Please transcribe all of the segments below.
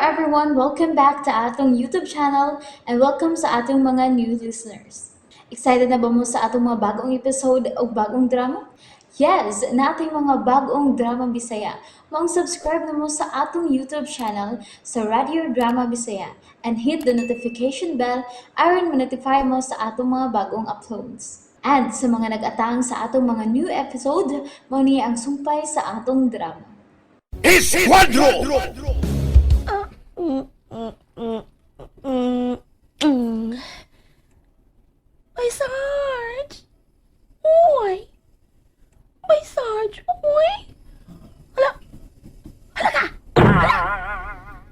Everyone! Welcome back to atong YouTube channel and welcome sa atong mga new listeners. Excited na ba mo sa atong mga bagong episode o bagong drama? Yes, naa tay mga bagong drama Bisaya. Maong subscribe na mo sa atong YouTube channel sa Radio Drama Bisaya and hit the notification bell aron ma-notify mo sa atong mga bagong uploads. And sa mga nag-atang sa atong mga new episode, mao ni ang sumpay sa atong drama. Escuadro! Ay, Sarge! Uy! Ay, Sarge! Uy! Hala! Hala ka! Hala!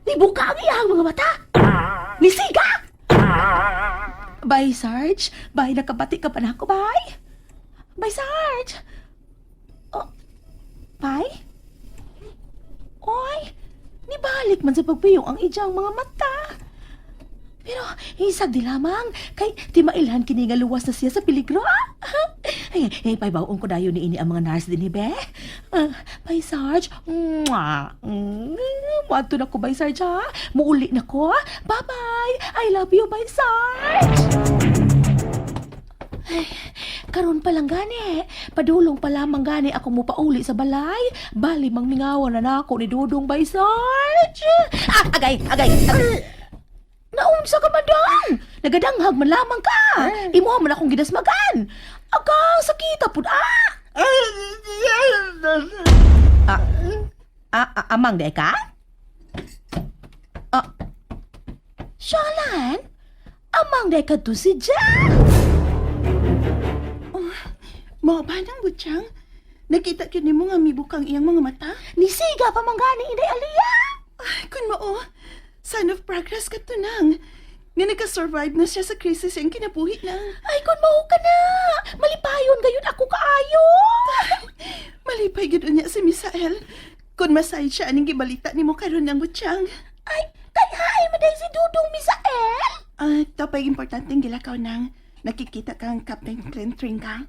Nibuka ang iyang mga mata! Nisiga! Bye, Sarge. Bye, nakabati ka pa nako, bye. Bye, Sarge. Oh, bye? Oy, nibalik man sa pagpiyong ang iyang mga mata. Pero isag di lamang kay di mailhan kini nga luwas na siya sa peligro. Ay, ay, paybaon ko dayon ni ini ang mga nurse din, be. Bye, Sarge. Mwah. Muadto na ko, bye, Sarge, ha. Muuli na ko. Bye-bye. I love you, bye, Sarge. Ay, karon pa lang gani. Padulong pa lamang gani ako mopauli sa balay. Bali mang mingawan na nako ni Dudong, bye, Sarge. Ah, agay, agay, agay. Naunsa ka man dang? Nagadanghag man lamang ka. Imo man akong gidasmagan. Agang sakita pud ah. Ah, ah, ah, amang di ka? Ah, Shalan? Amang di ka to si Jack. Mao ba nang butchang? Nakita gyud nimo nga mibukang iyang mga mata? Nisiga pa man gani, Inday Aliyah. Ay, kun mao, sign of progress ka to nang. Nga naka-survive na siya sa crisis iyang kinabuhi na. Ay, kun mao ka na. Malipayon gayud ako kaayo. Malipay gyud unya si Misael. Kun masayod siya aning gibalita nimo karon ng butchang. Ay, kay hain man si Dudong Misael. Ah, tapay importanteng gilakaw nang nakikita kang Captain Clint Trinka.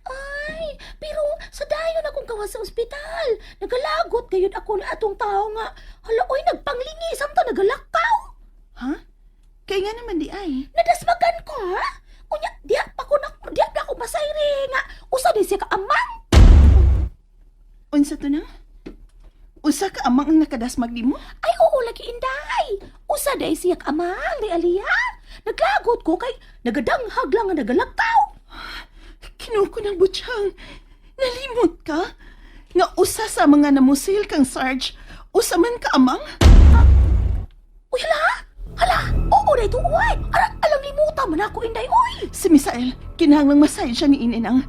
Ay, pero sa dayon akong gawas sa ospital. Nagalagot gayud ako na atong tao nga. Hala, oy, nagpanglingi samtang nagalakaw. Ha? Kay nga naman di ay. Nadasmagan ko, ha? Unya, diha pa ko na, diha pa ako masayri nga. Usa di siya ka amang. Unsa to nang? Usa ka amang ang nakadasmag nimo? Ay, oo, lagi, Inday. Usa di siya ka amang, di Aliya. Naglagot ko kay nagadanghag lang nga nagalakaw. Kinuko ng butchang. Nalimot ka? Nga usa sa mga namusil kang Sarge, usa man ka amang? Uy, hala! Hala! Oo na ito, uy! Ara, alang limutan man ako, Inday, uy! Si Misael, kinahanglang masayod siya ni Ininang.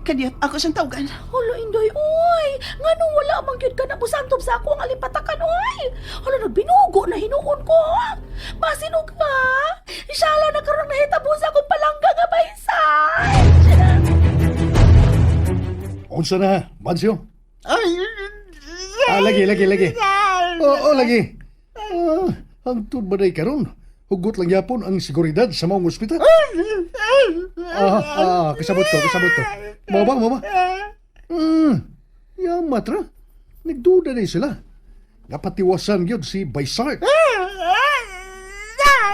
Kadiyot ako siyang tawagan. Hala, Inday, oy! Nganong wala man gyud ka nabusantob sa ako ang alipatakan, oy! Hala, nagbinugo na hinuon ko! Basin og ka! Shala na karon nahitabo sa akong palangga nga baysay! Unsa na, Mansyo? Ah, lagi, lagi, lagi. Oo, lagi. Ah, hangtod ba day karon? Hugot lang yapon ang seguridad sa maong ospital. Ah, ah, kasabot ko, kasabot ko. Mao ba, mao ba? Yamat ra. Nagduda na sila. Napatiwasan gyud si Baysart.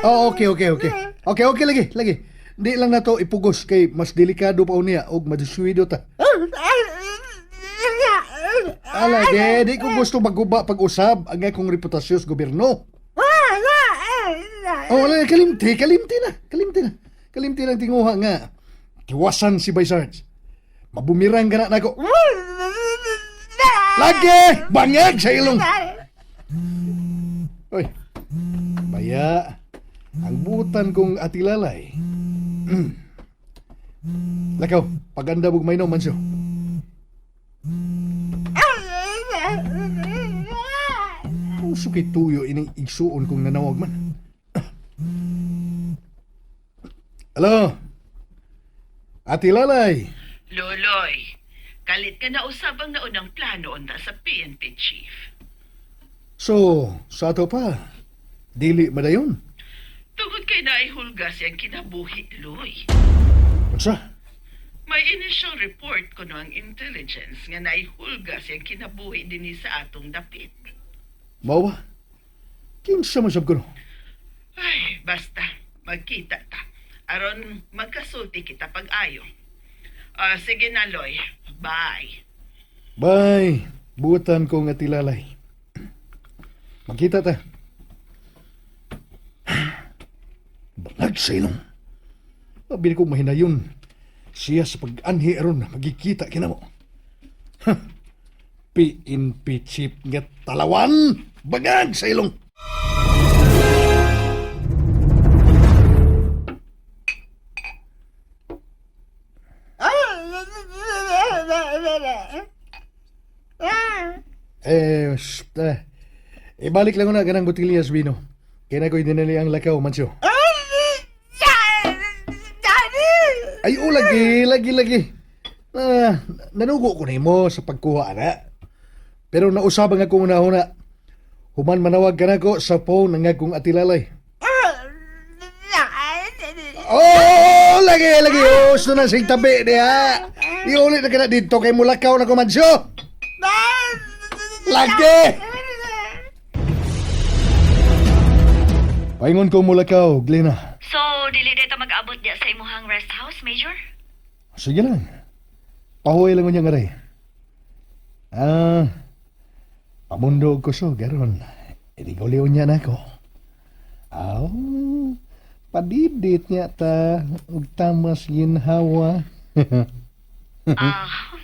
Oh, okay. Okay, lagi, lagi. Di lang nato ipugos kay mas delikado pa unya og madiswido ta. Ala, di, di ko gusto maguba pag-usab ang akong reputasyon sa gobyerno. Oh, wala, kalimti, kalimti na, kalimti na. Kalimti lang tinguha nga. Tiwasan si Baysarge. Mabumirang ka na nako. Lagi! Bangag sa ilong! Oy, baya, ang butan kong atilalay. Lakaw, paganda bug may mansyo. Puso kay tuyo ining igsuon kong nanawag man. Hello? Ate Lalay. Loloy, kalit ka na usab ang naunang plano unta sa PNP chief. So, sa ato pa, dili madayon. Tungod kay naihulga siyang kinabuhi, Loy. Unsa? May initial report kuno ang intelligence nga naihulga siyang kinabuhi dinhi sa atong dapit. Mao ba? Kinsa man sab ko no? Ay, basta, magkita ta. Aron magkasulti kita pag-ayo. Ah, sige na, Loy. Bye. Bye. Butan ko nga tilalay. Magkita ta. Balag sa ilong. Abi ko mahinayon. Siya sa pag-anhi aron magkikita kinamo. Ha. PNP chief nga talawan. Bagag sa ilong. Eh, shh, eh. Ibalik lang ko na ganang botilyas vino. Kaya na ko'y dinali ang lakaw, Mancho. Ay, oh, lagi, lagi, lagi. Ah, nanugo ko nimo sa pagkuha na. Pero nausabang ako una-una. Human manawag ka na ko sa phone ng akong atilalay. Oh, lagi, lagi. Oh, so na sing tabi niya. Iulit na ka na dito kay mulakaw na ko, Mancho. Lagi! Paingon ko mulakaw, Glena. So, dili dito mag-abot diya sa imuhang rest house, Major? Sige lang. Pahuway lang ko niyang aray. Ah, pamundo ko so, garon. Iligoliw niya na ako. Aw, padidit niya ta, ug tamas ginhawa. Ah,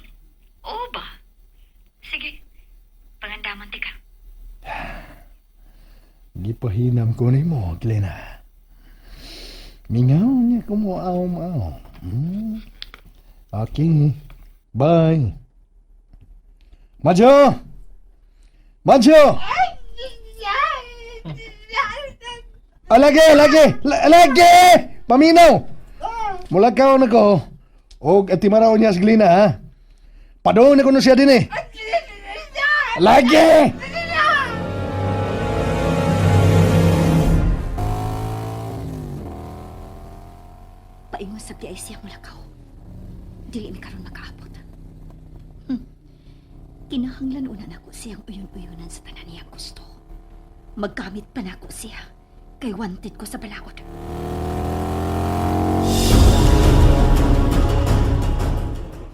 oo ba? Sige, pangandaman ti ka. Gipahinam ko nimo, Glena. Mingaw niya kumuaw-maaw. Hmm. Okay. Bye. Majo! Majo! Alage, alage! Alage! Paminaw! Mulakaw na ko. Og atimaraw niya sa Glena, ha? Padung na ko na siya din eh. Lagi! Paingon sa PIC ang mulakaw. Dili mi karon makaabot. Kinahanglan una nako siyang uyon-uyonan sa tanan niyang gusto. Maggamit pa nako siya. Kay wanted ko sa balaod.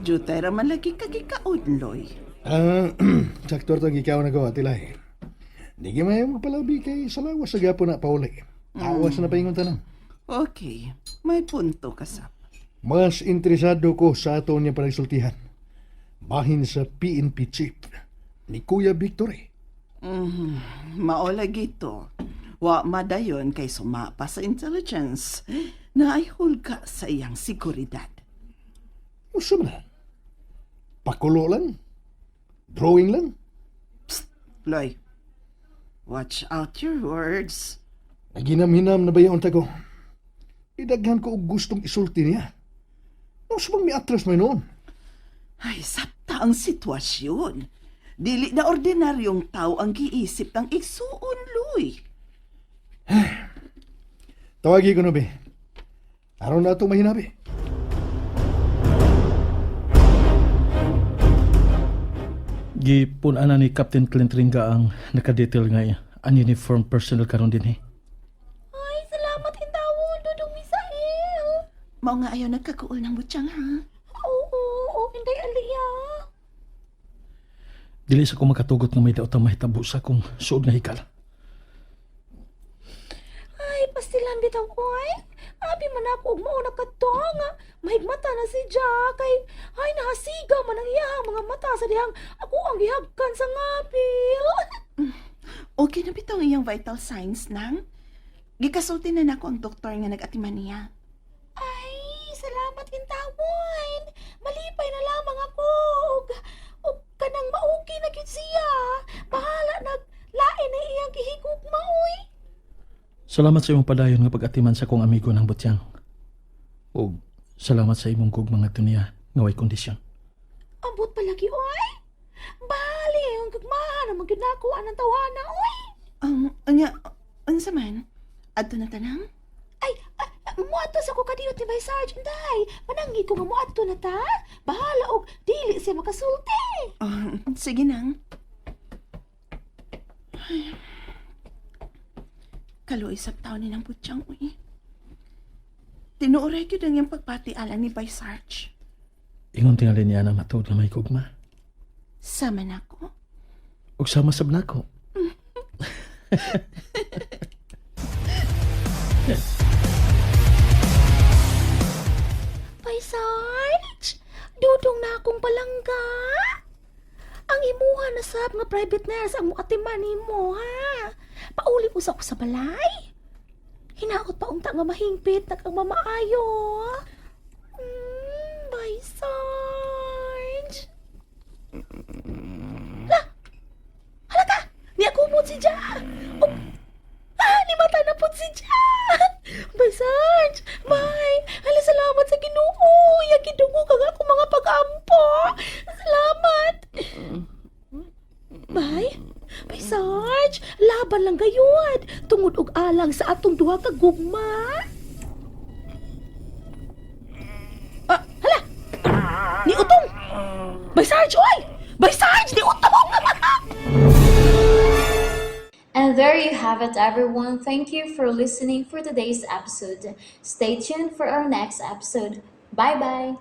Jutay ra man lagi kagikaon, Loy. Ah, sakto itong ikaw na ko, Atilay. Di ka may magpalabi kay sa lawas sa gapo na pauli. Awas na paingon tanan. Okay, may punto ka sab. Mas interesado ko sa ato niya panagsultihan. Bahin sa PNP chief ni Kuya Victor eh. Mao lagi to. Wa madayon kay sumapa sa intelligence na ay hulga sa iyang seguridad. Usa man na. Pakulo lang. Drawing lang. Loy, watch out your words. Naginam-hinam na ba yung ko? Idaghan ko og gustong isulti niya. Usa bang miatras may noon? Ay, sabta ang sitwasyon. Dili na ordinaryong tao ang giisip ng igsuon, Loy. Tawagi ko no, be. Aron na itong mahinabi. Gipun-an na ni Captain Clint Ringa ang nakadetail nga ang uniform personnel karon din eh. Ay, salamat hintawon, Dudong Misael. Mao nga ayaw nagkakuol ng butiyang, ha? Oo, oo, Inday Aliyah. Dili sa ko makatugot nga may daot ang mahitabo sa akong suod nga hikal. Ay, pastilan bitaw oy. Abi man ako og mao na kadto nga mahigmata na si Jack kay ay nahasiga man ang iyang mga mata sa dihang ako ang gihagkan sa ngapil. Okay na bitaw ang iyang vital signs, nang? Gikasulti na nako ang doktor nga nag-atiman niya. Ay, salamat hintawon. Malipay na lamang ako og og kanang mauki na gyud siya. Bahala nag lain na iyang gihigugma oy. Salamat sa imong padayon nga pag-atiman sa akong amigo ng butyang. Ug salamat sa imong gugma nga niya nga way kondisyon. Ambot palagi oy. Bali, ang gugmahan naman gyud nako anang tawhana oy. Ang, anya, unsa man? Adto na tanang? Ay, ah, muadto sa ko kadiyot ni Vice Sergeant day. Manangi ko nga muadto na ta. Bahala og dili siya makasulti. Ah, sige nang. Kaluoy sa taon ni ng butyang, uy. Tinuoray gyud ang iyang pagpatialan ni Bay Sarge. Ingon tingali niya na matuod nga may gugma. Sama na ko. Ug sama sab nako. Bay Sarge, dudong na akong palangga. Ang imuha na sab nga private nurse ang muatiman nimo ha. Pauli usa ko sa balay. Hinaot pa unta nga mahingpit nag ang mamaayo. Bay Sarge. La! Hala ka! Niya kumot si Ja! Oh, ah, nimata na po si Ja! Bye, Sarge! Bye! Hala, salamat sa Ginoo! Ya, gidungo ka nga akong mga pag-ampo! Salamat! Bye! Bye, Sarge! Laban lang gayud! Tungod og alang sa atong duha ka gugma! Ah, hala! Ni Utong! Bye, Sarge! Oy! Bye, Sarge! Ni Utong! And there you have it, everyone. Thank you for listening for today's episode. Stay tuned for our next episode. Bye bye.